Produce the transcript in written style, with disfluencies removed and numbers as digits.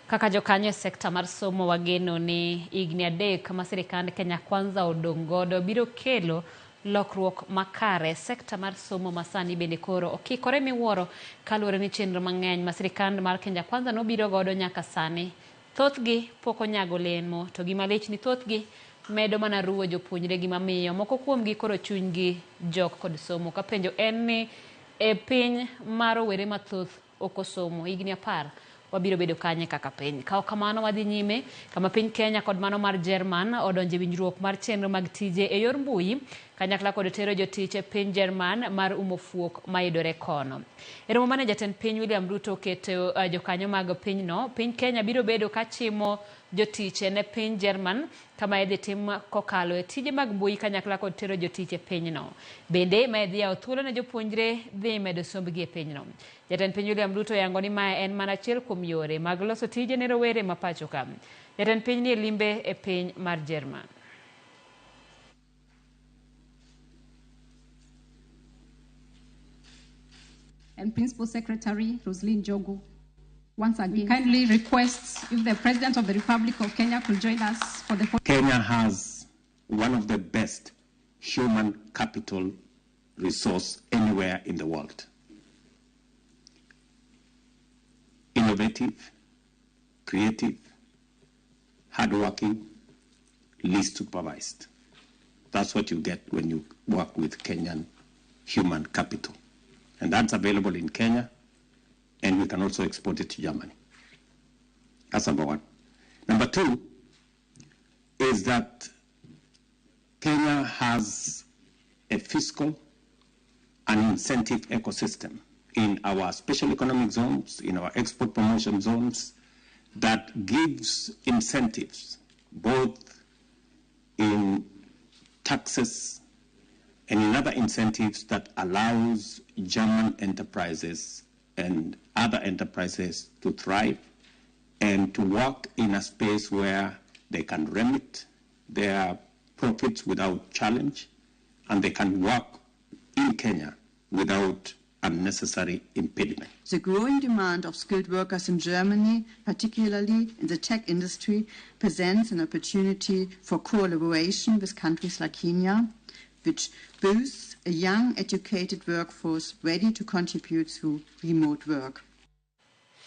Kaka jokanyo e sekta mar somo wageno ni higni 3 ma sirikand Kenya Kwanza odong' godo biro kelo lokruok makare. Sekta mar somo masani bende koro okikore miwuoro kaluwore ni chenro mang'eny ma sirikand mar Kenya Kwanza nobiro godo nyaka sani thothgi pok onyago olemo, to gima lich ni thothgi medo mana ruwo jopuonjre, gima miyo moko kuomgi koro chunygi jok kod somo. Ka penjo en ni e piny mar rowere mathoth ok osomo higni 10 wabiro bedo kanye kaka piny. Ka ok kamano wadhi nyime kama piny Kenya kod mano mar Jerman odonje e winjruok mar chenro mag tije e yor mbui kanyakla kod tero jotich e piny Jerman mar umo fuok mayudore kono. E romo mane jatend piny William Ruto oketo jokanyo mag pinyno, piny Kenya biro bedo ka chimo jotich ne piny Jerman kama idhi tim kokalo e tije mag mbui kanyakla kod tero jotich e pinyno. Bende mae dhi yawo thuolo ne jopuonjre dhi medo sombgi e pinyno. Jatend piny William Ruto oyango ni mae en mana achiel kuom yore mag loso tije ne rowere ma pacho ka. Jatend piny ni e limbe e piny mar Jerman. And Principal Secretary Roseline Njogu. Once again, we kindly request if the President of the Republic of Kenya could join us for the... Kenya has one of the best human capital resource anywhere in the world. Innovative, creative, hardworking, least supervised. That's what you get when you work with Kenyan human capital. And that's available in Kenya, and we can also export it to Germany. That's number one. Number two is that Kenya has a fiscal and incentive ecosystem in our special economic zones, in our export promotion zones, that gives incentives both in taxes and in other incentives that allows German enterprises and other enterprises to thrive and to work in a space where they can remit their profits without challenge, and they can work in Kenya without unnecessary impediment. The growing demand of skilled workers in Germany, particularly in the tech industry, presents an opportunity for collaboration with countries like Kenya, which boasts a young, educated workforce ready to contribute through remote work.